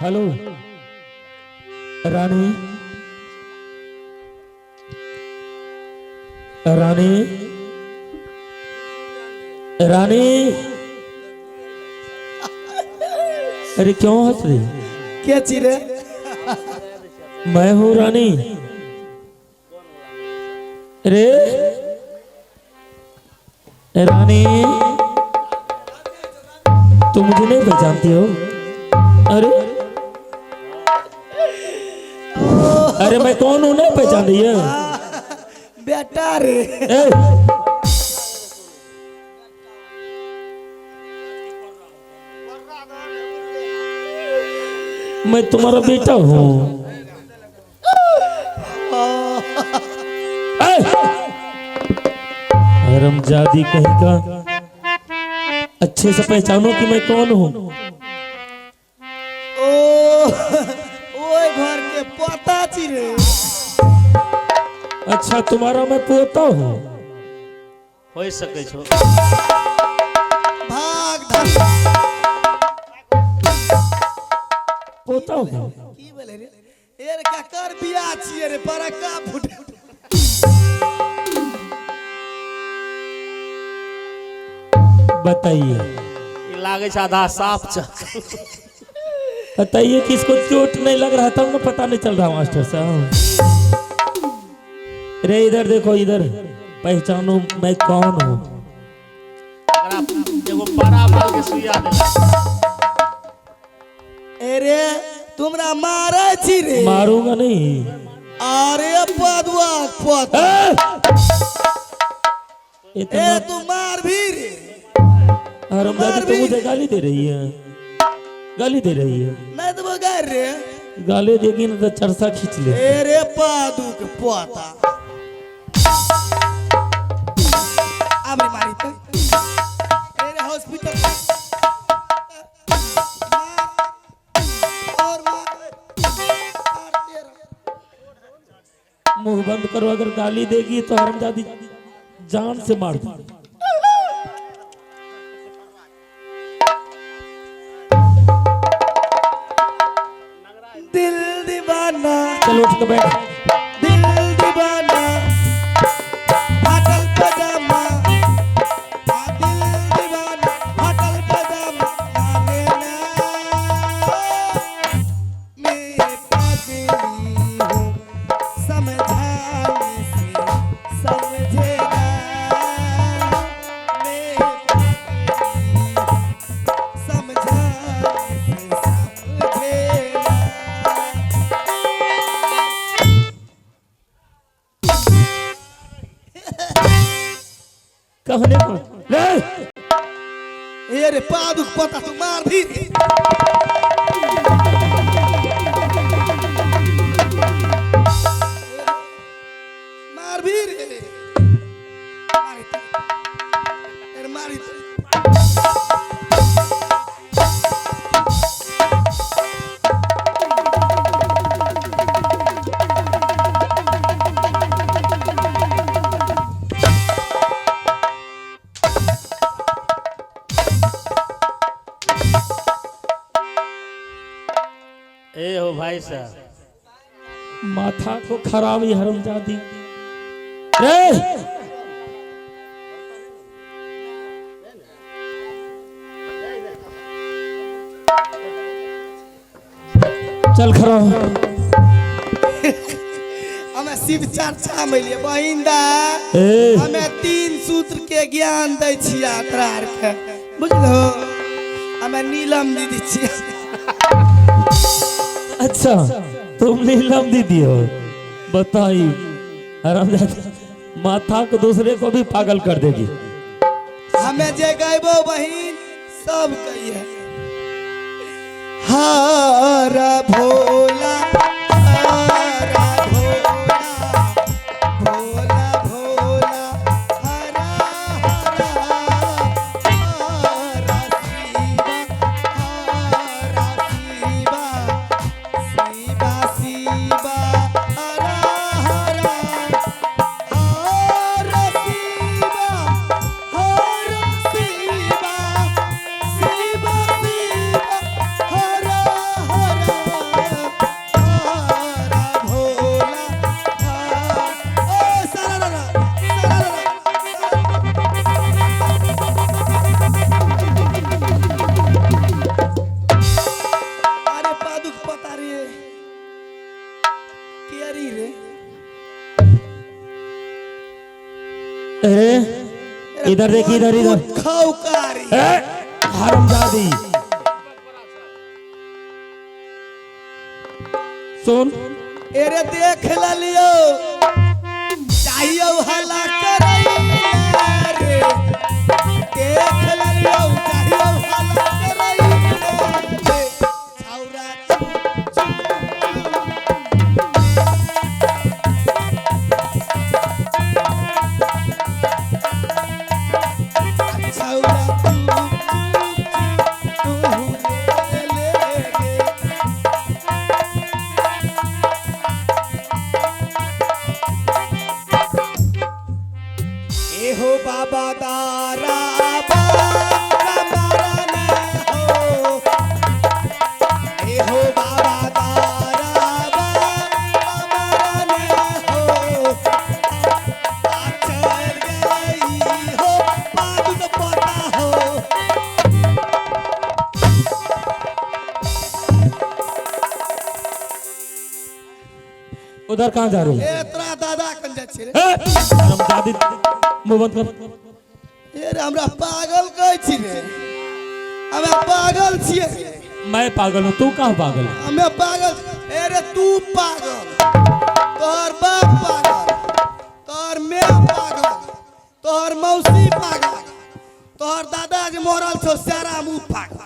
Hello रानी, रानी, रानी, अरे क्यों हंस रही? के छी रे? मैं हूँ रानी। अरे रानी, तुम मुझे नहीं पहचानती हो? अरे अरे मैं कौन हूँ, नहीं पहचान रही है? बेटा रे। ए! मैं तुम्हारा बेटा हूँ। हरमजादी कहीं का, अच्छे से पहचानो कि मैं कौन हूँ। ओ ओए घर के पोता छी रे। अच्छा, तुम्हारा मैं पोता हूँ। हो सकै छो। भाग धन। पोता हूँ। की भेलै रे? ए रे, ककर बियाह छियै रे? बड़का फुट। बताइए। ई लागै छै आधा साफ छै। बताइए कि इसको चोट नहीं लग रहा था ना? पता नहीं चल रहा मास्टर साहब। रे इधर देखो, इधर पहचानो मैं कौन हूँ। एकरा एगो बड़ा माल के सुइया देलक। ए रे, तुमरा मारै छी रे? मारूंगा नहीं। अरे पदुआ पोता। ए! ए इतना तू मार भी रे। हरमजादी तो मुझे गाली दे रही है, गाली दे रही है। नहीं तो गार रे। गाली देगी ना तो चरसा खींच ले। ए रे पादू के पोता, आबरे मारी तो। ए रे, हॉस्पिटल मार और मार और तेरा। मुंह बंद करो, अगर गाली देगी तो हरमजादी जान से मार दूं। दिल दीवाना। चल उठ के बैठ। दिल दीवाना फाटल पजामा, आ दिल दीवाना फाटल पजामा, जाने ना मैं पागली हूँ, समझाने से समझे ना, मैं पागली हूँ, समझाने से समझे ना। कहने को ले। ए रे पादुक पता, तू मार भी रे। मार भी रे, मारी तो। अरे मारी तो। ए हो भाई साहब। माथा को खराब ही हरमजादी रे। चल खड़ा हो। हमें शिव चर्चा में लिए बहिंदा। ए। हमें 3 सूत्र के ज्ञान दै छियै तोरा आरके, बुझलो? हमें नीलम दीदी छियै। अच्छा, तुम नीलम दीदी हो? बताई हरामजादी माथा को दूसरे को भी पागल कर देगी। हमें जे गैबो बहिन सब कहिए, हरा भोला हरा भोला भोला भोला हरा हरा हरा शिवा हरा शिवा शिवा शिवा हरा हरा हरा शिवा हरा शिवा शिवा शिवा हरा हरा। इधर देखी, इधर इधर। खौकारी। ए, हरामजादी सुन। एरे देख लियो, चाहियो हला करैला रे। देख लियो, चाहियो हला करैला रे। छौरा चुप चुप चुप। छौरा चुप चुप चुप तू ले ले गे। एहो बाबा दारा बाबा हो, एहो बाबा दारा बाबा हो, आ चल गई हो पादुक पता हो। उधर कहाँ जा रही है? ए तोरा दादा कन जाइ छै रे। ए, हरामजादी मुंह बंद कर। ए रे, हमरा पागल कहै छी रे? हमे पागल छियै? मैं पागल हूँ, तू कहाँ पागल है? हमे पागल? ए रे, तू पागल, तोहर बाप पागल, तोहर my पागल, तोहर मौसी पागल, तोहर दादा जे मरल छौ सारा मुँह पागल।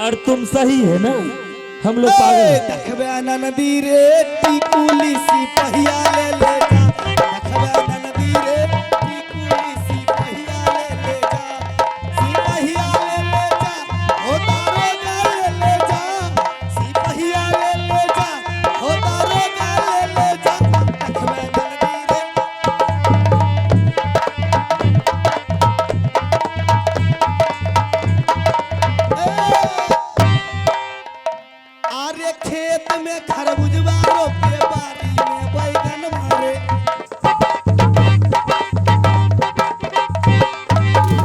और तुम सही है ना, हम लोग पागल ए, हैं। देखबे ननदी रे टिकुली सिपहिया ले ले जा। देखबे ननदी रे टिकुली सिपहिया ले ले जा। सिपहिया ले ले जा, हो दारोगा ले ले जा। सिपहिया ले ले जा, हो दारोगा ले ले जा। देखबे ननदी रे। ए, अरे खेत में खरबूजवा रोपे, बारी में बैगन मारे।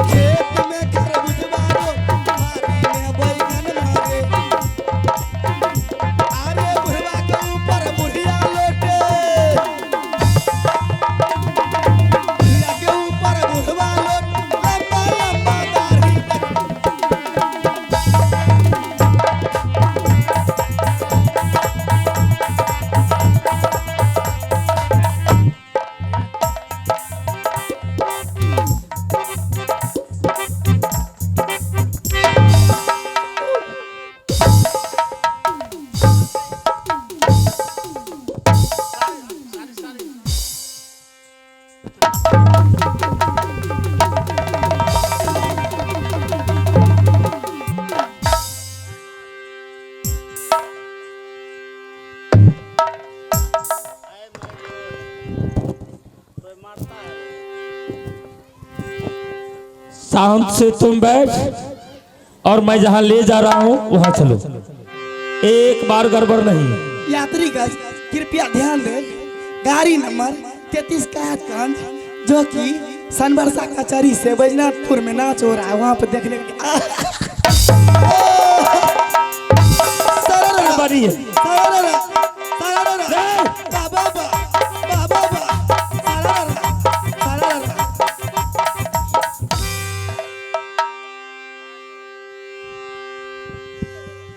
खेत में खरबूजवा रोपे, बारी में बैगन मारे। अरे बुढ़वा के ऊपर बुढ़िया लोटे, बुढ़िया के ऊपर बुढ़वा लोटे, लंबा लंबा दाढ़ी देख। कोई मारता है। शांत से तुम बैठ और मैं जहां ले जा रहा हूं वहां चलो, एक बार गड़बड़ नहीं। यात्रीगण कृपया ध्यान दें, गाड़ी नंबर 33 काजगंज जो कि सनबरसा कचहरी से बैजनाथपुर में नाच हो रहा है, वहां पर देखने के सरर बड़ी है। सरर सरर बाबा बा बाबा बा सरर सरर।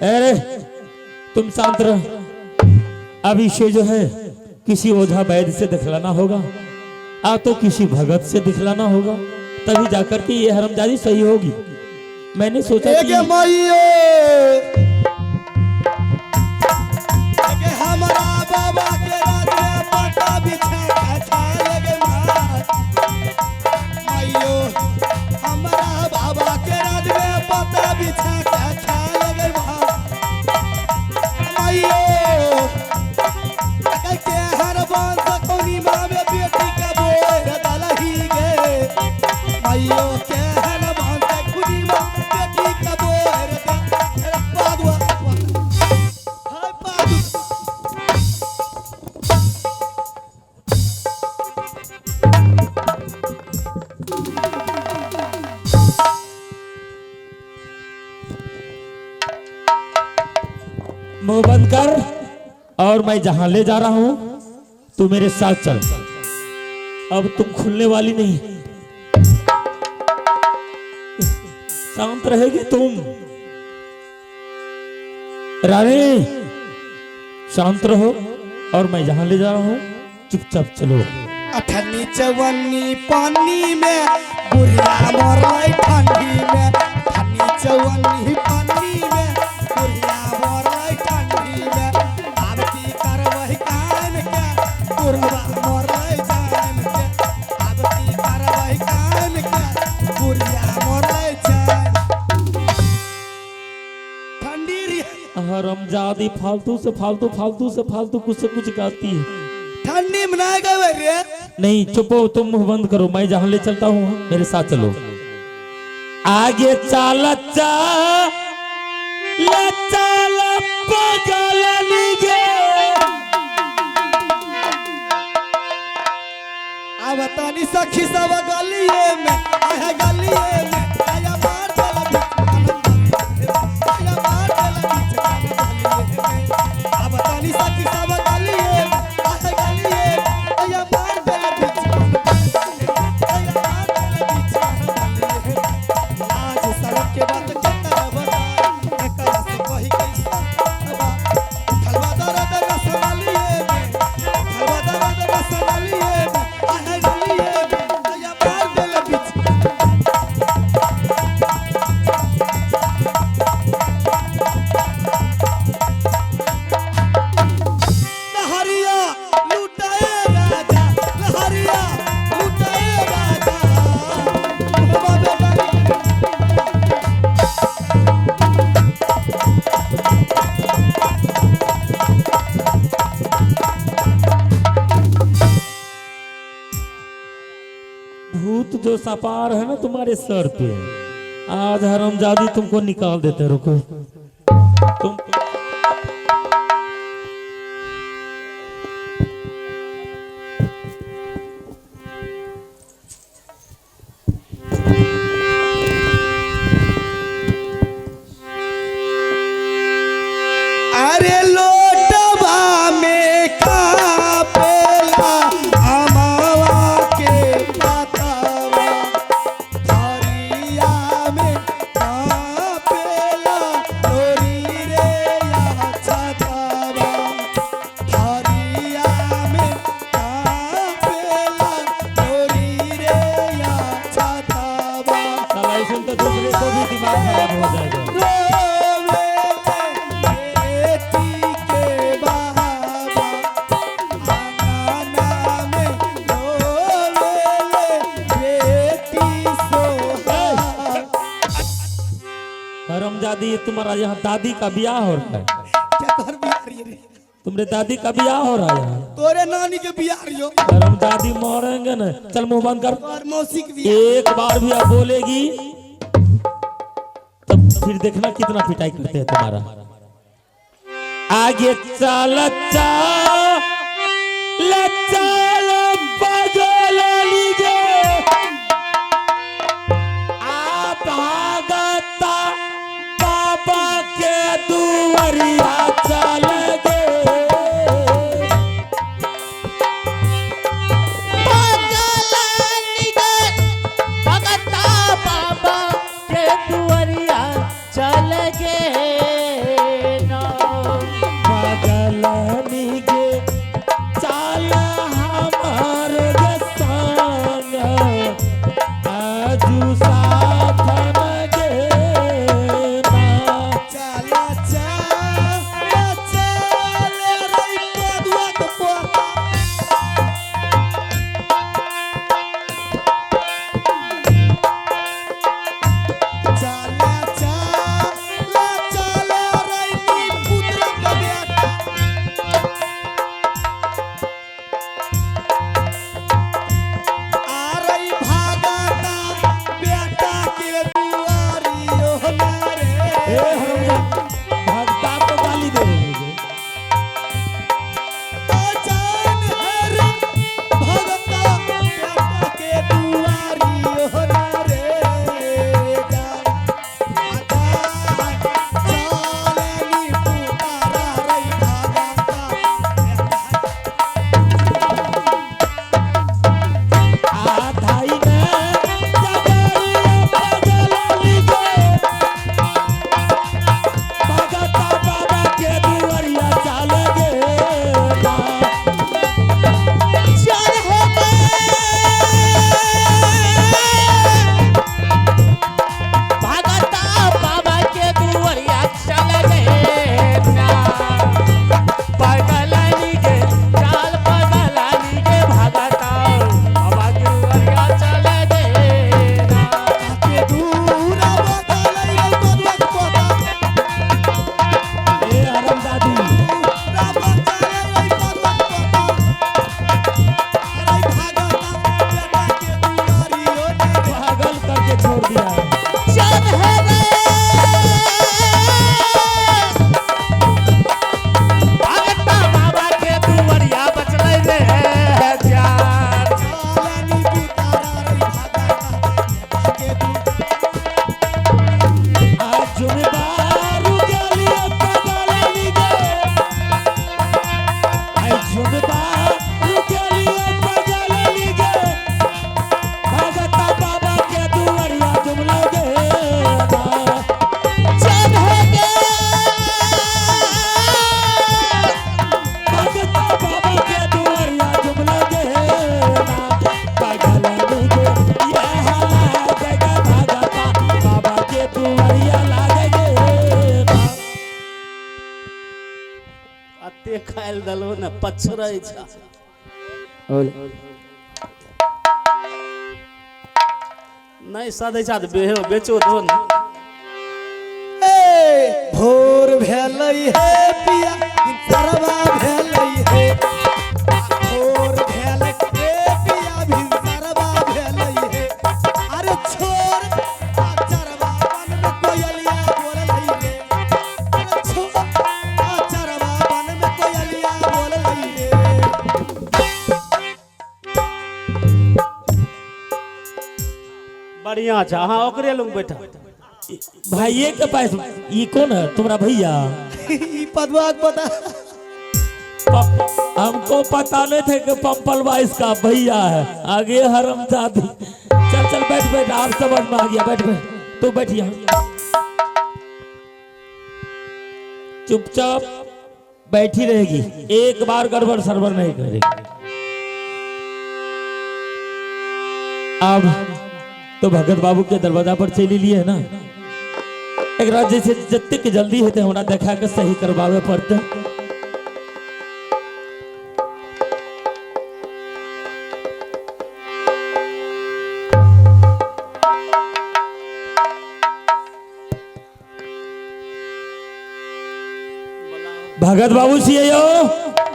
अरे तुम शांत रहो। अब इसे जो है किसी ओझा वैद्य से दिखलाना होगा, आ तो किसी भगत से दिखलाना होगा, तभी जाकर के ये हरामजादी सही होगी। मैंने सोचा एगे कि माइयो, एगे हमरा बाबा के राज में पटा बिछा के छाल गे माइयो, हमरा बाबा के राज में पटा बिछा के छाल गे माइयो। एगे के हर बांस कोनी मामे बेटी के बोर दलही गे माइयो, के हर बांस कोनी मामे बेटी के बोर दल पादुआ हाय पादु। और मैं जहां ले जा रहा हूं तू मेरे साथ चल। अब तुम खुलने वाली नहीं, शांत रहेगी तुम। रानी शांत रहो और मैं जहां ले जा रहा हूं चुपचाप चलो। अठन्नी चवन्नी पानी में बुढ़िया मरलै ठंडी में। अठन्नी चवन्नी पानी में बुढ़िया मरलै ठंडी में। आब की करबै कान के बुढ़वा मरलै जान के। आब की करबै कान के बुढ़िया मरलै जान। ठंडी रे हरामजादी फालतू से फालतू, फालतू से फालतू, कुछ से कुछ गाती है। ठंडी में नहीं गए रे। नहीं चुप हो तुम, मुंह बंद करो। मैं जहां ले चलता हूं मेरे साथ चलो। आगे चाल चाल चाल पगल गे। अब तानी सखी सब गलिए में आया गलिए में आया मार देला बीच कान, आया मार देला बीच कान गलिए में। अब तानी सखी सब गलिए में आया गलिए में आया मार देला बीच कान, आया मार देला बीच कान गलिए में। आज सड़क के बात केतना बताई, एकरा से कही कैसा बा। खलवा दर्द रसमलिए में, खलवा दर्द रसमलिए में, आया गलिए में आया मार देला बीच। लहरिया लुटाए राजा, लहरिया लुटाए राजा। बाबे गाली। भूत जो सपार है ना तुम्हारे सर पे, आज हरामजादी तुमको निकाल देते। रुको तुम। अरे लोटवा में कापेला अमावा के पातावा, थरिया में कापेला लोरी रे या छतावा, थरिया में कापेला लोरी रे या छतावा। साला ऐसे तो दूसरे को भी दिमाग खराब हो जाएगा। रोवे बेटी के बाबा आंगना में, रोवे बेटी सोहा। हरामजादी ये तुम्हारा यहाँ दादी का ब्याह हो रहा है। क्या तोहर बियाह रही रे? तुम्हारे दादी का ब्याह हो रहा है यहाँ। तोरे नानी के बियाह रही हो। हरामजादी मरेंगे ना। चल मुंह बंद कर। तोहर मौसी के बियाह। एक बार भी आप बोलेगी तब फिर देखना कितना पिटाई करते हैं तुम्हारा। आगे चल चल चल पगल गे। आ भागता बाबा के दुआरिया चल गे। भगता बाबा के दुआरिया चल गे ना। पागल गे चाल। गेलो ने पछरै छ। नहीं सदै छ तऽ बेहो बेचो दो ने। ए भोर भेलै हे पिया भिनसरवा भेलै हे, भोर भेलै हे पिया भिनसरवा भेलै हे। अरे छोर आ चरवा वन में कोयलिया बोललै रे, अरे छोर आ चरवा वन में कोयलिया बोललै रे। बढ़िया छ, अहाँ ओकरे लग बैठा। भाइये के पास ये कौन है तुम्हारा भैया? ई पदवा के पता हमको पता नहीं थे कि पंपलवा इसका भैया है। आगे हरम जादी। चल चल बैठ बैठ, आप समझ में आ गया, बैठ बैठ तू बैठ यहाँ चुपचाप बैठी रहेगी, एक बार गड़बड़ सरबड़ नहीं करेगी। अब तो भगत बाबू के दरवाजा पर चली लिए है ना, एक रात जैसे जत्ते जल्दी होते हमरा देखा के सही करवावे पड़ते। भगत बाबू सी यो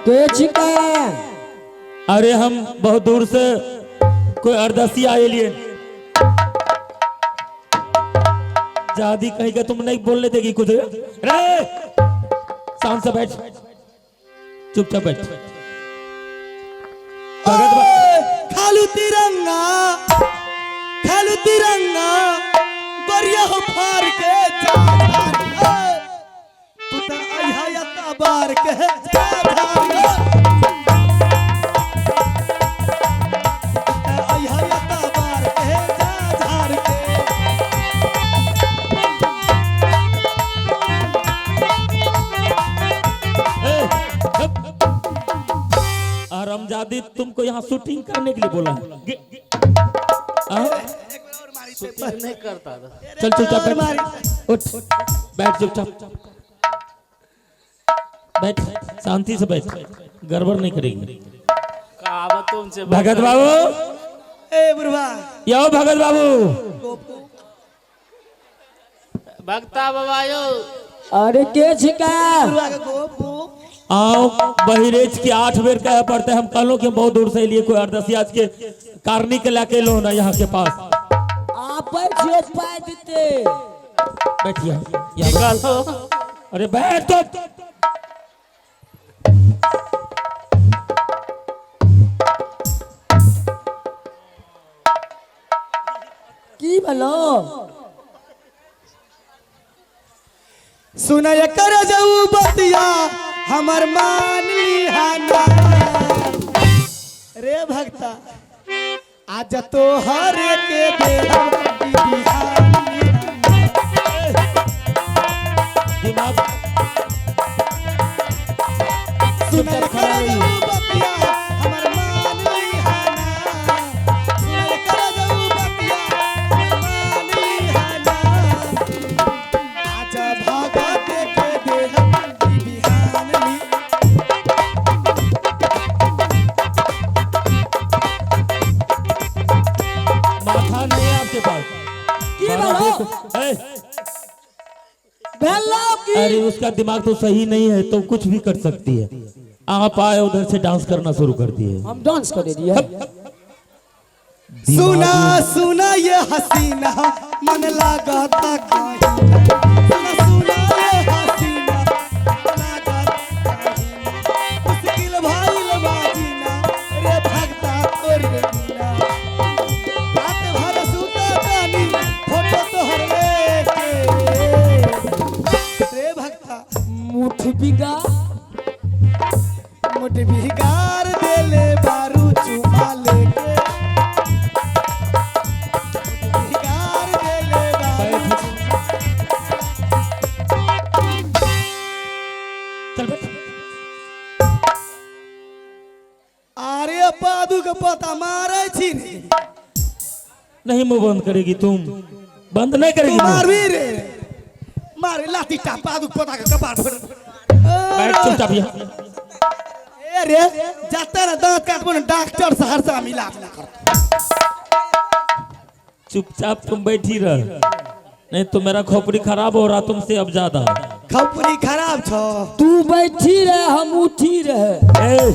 के छिका? अरे हम बहुत दूर से कोई अरदासी आए लिए जादी कहीं का तुम नहीं बोलने देगी कुछ। रे शांत से बैठ, चुपचाप बैठ। भगत खालू तिरंगा, खालू तिरंगा गोरिया हो फार के जा झार के। तू त अइहा या बार के जा झार के। तू त अइहा या बार के जा झार के। ए, हप। हरामजादी तुमको यहाँ शूटिंग करने के लिए बोला है। हाँ? शूटिंग नहीं करता था। चल चुपचाप बैठ, उठ बैठ चुपचाप बैठ, शांति से बैठ, गड़बड़ नहीं करेगी। कहावत तुमसे भगत बाबू, ए बुढ़वा यो भगत बाबू, भक्ता बाबा यो। अरे के छिका? बुढ़वा के गोप गोप आओ बहिरेज के 8 बेर कहे पड़ते। हम कहलो कि हम बहुत दूर से लिए कोई अरदसी आज के कारनी के लाके लो ना यहाँ के पास। आप छियो पाई देते। बैठिए यहाँ। निकालो। अरे बैठ तो। की भलो? सुनय कर जाऊ बतिया हमर मान लिहाना रे भक्ता, आज तो हर के देहब ई बिहान। दिमाग सुनय कर जाऊ बतिया हमर मान लिहाना, सुनय कर जाऊ बतिया हमर मान लिहाना, आज भगत के देहब ई बिहान ली। माथा नहीं है आपके पास। की भलो? ए, भेलो की? अरे उसका दिमाग तो सही नहीं है तो कुछ भी कर सकती है। आप आए उधर से डांस करना शुरू कर दिए। हम डांस करे दिए। सुना सुना ये हसीना मन लागता कहीं, सुना सुना ये हसीना मन लागता कहीं, मुश्किल भाई बाजीना रे भगता तोरे बिना, रात भर सुता तानी फोटो तोहर लेके रे भगता। मुठ बिगा मुठ बिगार देले बारू चुमा लेके, मुठ बिगार देले बारू। चल बैठ। अरे पादू के पता मारे छी रे। नहीं मुंह बंद करेगी तुम, बंद नहीं तू करेगी मुंह। मारबी रे, मारे लाठी टा पादू के पता के कपार फोड़। बैठ चुपचाप यहाँ। ए रे जाते ना दांत काटबो ना डॉक्टर सहरसा मिला ना करतो। चुपचाप तुम बैठी रह, नहीं तो मेरा खोपड़ी खराब हो रहा तुमसे अब ज्यादा। खोपड़ी खराब छो। तू बैठी रहे हम उठी रहे। ए,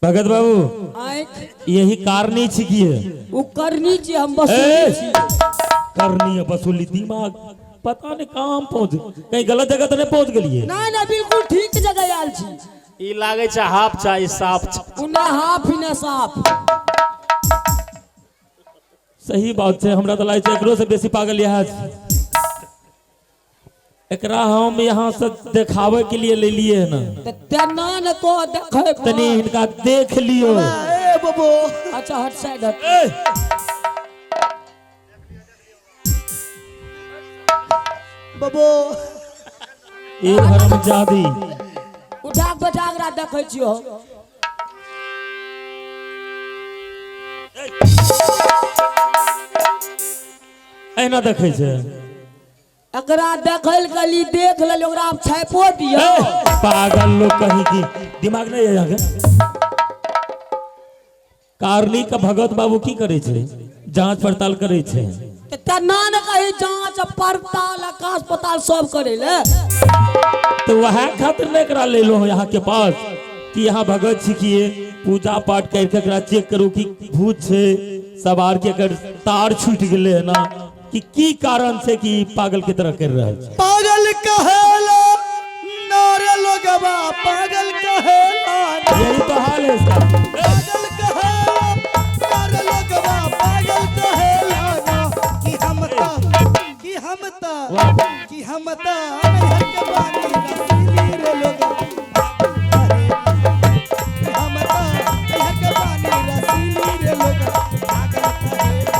भगत बाबू आँख यही कारनी छिकी है। उ करनी छी हम बस ए, करनी है वसूली दिमाग पता नहीं कहाँ हम पहुंच, कहीं गलत जगह तो नहीं पहुंच गई। ना ना बिल्कुल ठीक जगह आयल छी। ई लागै छै हाफ छै ई साफ छै। उ ना हाफ ना साफ। सही बात छै, हमरा तो लागै छै एकरो से बेसी पागल यहाँ छै। एकरा हम यहाँ से देखावे के लिए ले लिए है ना। त तेना न को देखै तनी हिनका देख लियो। ए बबो अच्छा हट साइड हट। ए, बबो ए हरामजादी उठा के बैठा के देखै छियो। एना देखै छै। एकरा देखै लए कहली देख लेल, ओकरा आब छापो दियौ। ए, पागल लोग कहीं की दिमाग नहीं है यहाँ के। कारनी का भगत बाबू की करे छै? जांच पड़ताल करे छै। त तेना न कही जांच पड़ताल आकाश पताल सब करे ले। तो वह खातिर नहीं करा ले लो यहाँ के पास कि यहाँ भगत छिकिए पूजा पाठ करके एकरा चेक करू कि भूत छै सवार के एकर तार छूट गेले है ना कि की कारण से कि पागल के तरह कर रहल छै। पागल कहेला नारे लोगवा पागल कहेला। यही तो हाल है इसका। पागल कहेला नारे लोगवा पागल कहेला ना कि हम ता कि हम ता कि हम ता नैहर के बानी रसीली रे लोगवा कि हम ता नैहर के बानी रसीली रे लोगवा पागल कहेला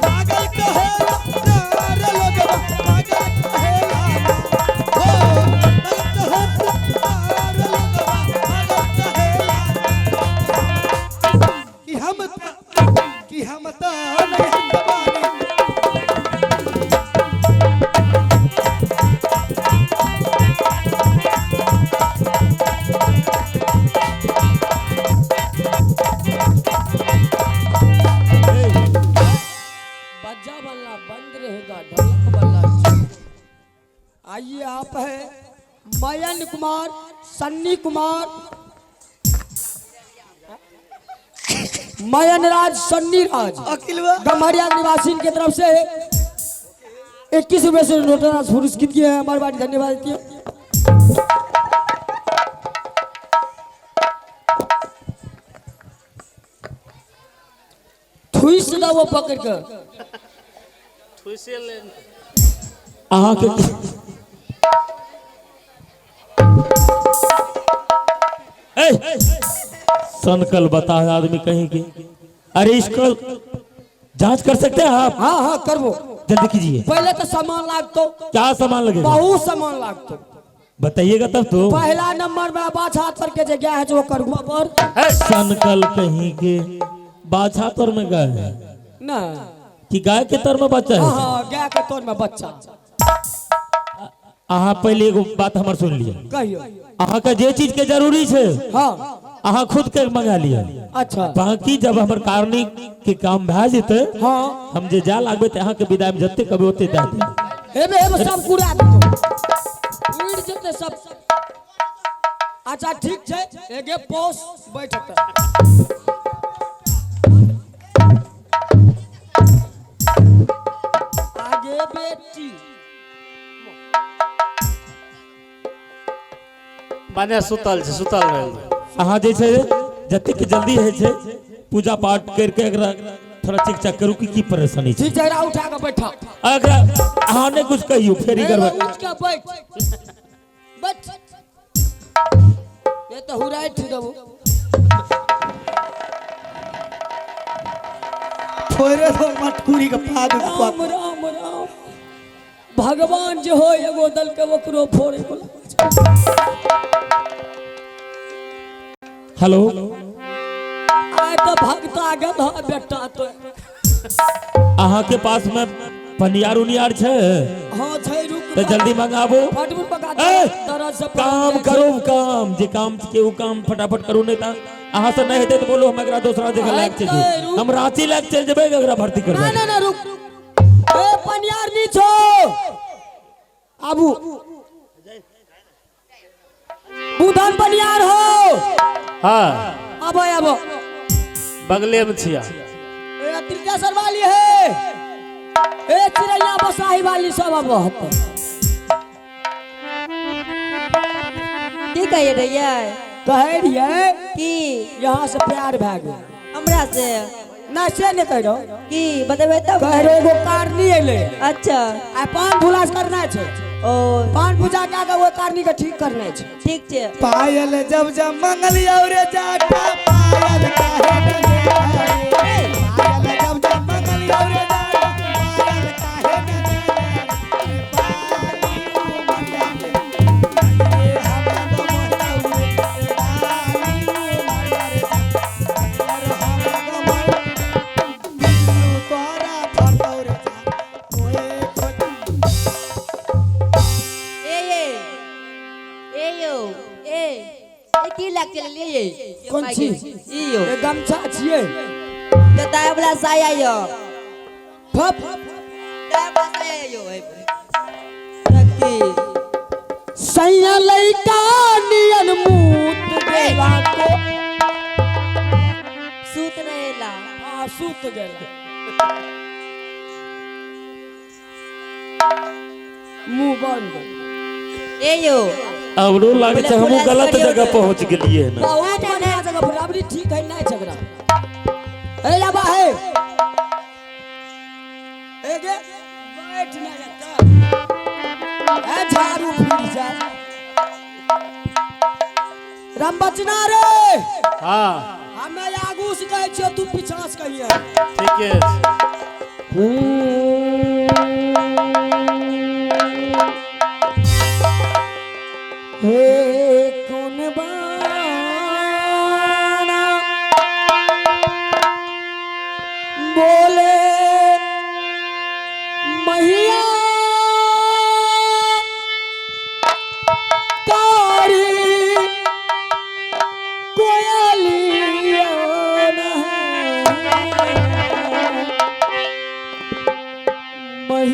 पागल कहेला नारे लोगवा पागल कहेला हो पागल कहेला नारे लोगवा पागल कहेला कि हम ता नैहर के बानी। बज्जा वाला बंद रहेगा ढोलक वाला। आइए आप है मयन कुमार सन्नी कुमार मयन राज सन्नी राज अकिलवा गम्हरिया निवासी की तरफ से 21 रुपए से नोटराज पुरस्कृत किए हैं। हमारे बारी धन्यवाद देती है। ठुस दो वो पकड़ कर ठुसे ले। अहाँ के ए, सनकल बता है आदमी कहीं की। अरे इसको जांच कर सकते हैं आप? हाँ हाँ करबो। जल्दी कीजिए। पहले तो सामान लागतो। क्या सामान लगेगा? बहुत सामान लागतो। बताइएगा तब तो। पहला नंबर में बाछा तर के जगह है जो करगुआ पर। सनकल कहीं के बाछा तर में गाय है ना कि गाय के तर में बच्चा है? हाँ गाय के तर में बच्चा। अहाँ पहले एगो बात हमर सुन लिया। कहियो। अहाँ का जे चीज के जरूरी छै हाँ अहाँ खुद के मंगा लिया। अच्छा। बाकी जब हमर कारनी के काम भए जेतै हाँ हम जे जा लागबे त अहाँ के विदाई में जते कभी ओते दे देब। हेबे हेबे सब कुरा देतो उड़ जेतै सब। अच्छा ठीक छै एगे पोस बैठत। आगे बेटी बने सुतल छै सुतल रहल। अहाँ जे छै जतेक जल्दी होइ छै पूजा पाठ करके एकरा थोड़ा चेक चाक करू कि की परेशानी छै। ठीक छै एकरा उठा के बैठा। एकरा अहाँ नहि कुछ कहियो फेर ई गड़बड़। उठ के बैठ बैठ ये तो हुराई ठी देबो। थोड़े तो मटकुरी के पाद राम राम राम भगवान जे हो एगो दल के ओकरो फोड़े बोला। हेलो आय तो भगता गेल ह बेटा तो। अहाँ के पास में पनियार उनियार छै? हाँ छै रुक। तऽ जल्दी मंगाबू। फटफट पका ए, दरद से काम करू काम, जे काम के उ काम फटाफट करू, नहीं तऽ अहाँ से नहीं हेतै तऽ बोलू हम एकरा दोसरा जगह लाग चलि जेबै, हम रांची लाग चलि जेबै एकरा भर्ती करबै। ना ना ना रुक, ए पनियार नी छो आबू, बुधन पनियार हो। हाँ आबो आबो, बगले में छिया। ए त्रिकेश्वर वाली है, ए चिड़ैया बसाही वाली सब आबो हते। की कहिए रहियै? कहे रहियै की यहाँ से प्यार भए गेल हमरा से? ना से नहीं कह रहो। की बतेबै तब? कह रहो एगो कारनी एलै। अच्छा। आ पान भुलास करना छै। ओ पान पूजा कए के ओहि कारनी के ठीक करना छै। ठीक छै। पायल जब जब मंगलियौ रे जाटा, पायल काहे न देले? पायल जब जब मंगलियौ रे जाटा, पायल काहे न देले? पाली उमरिया में ये हम गमैयौ रे, पाली उमरिया रे, यार हम गमैयौ। बिल्लू तोरा फरतौ रे जा, ओए खोज। ए ए ए यो ए ए की लाग चललियै ये? कोन चीज? ई यो ए गमछा छियै। कताय वाला साया यो। फप कताय वाला साया यो। रखी सैया लइका नियन मूत गेला को सूत रहेला। हाँ सूत गेला मुंह बंद। ए यो हमरो लागे छै हमहूँ गलत जगह पहुँच गेलियै हन। बहुत बढ़िया जगह पर अबरी ठीक है नहीं झगड़ा। ए लाबा है ए गे बैठ ना जाता ए झाड़ू फिर जा रामबचना रे। हाँ हमें आगू से कहै छियो तू पीछा से कहिए। ठीक है।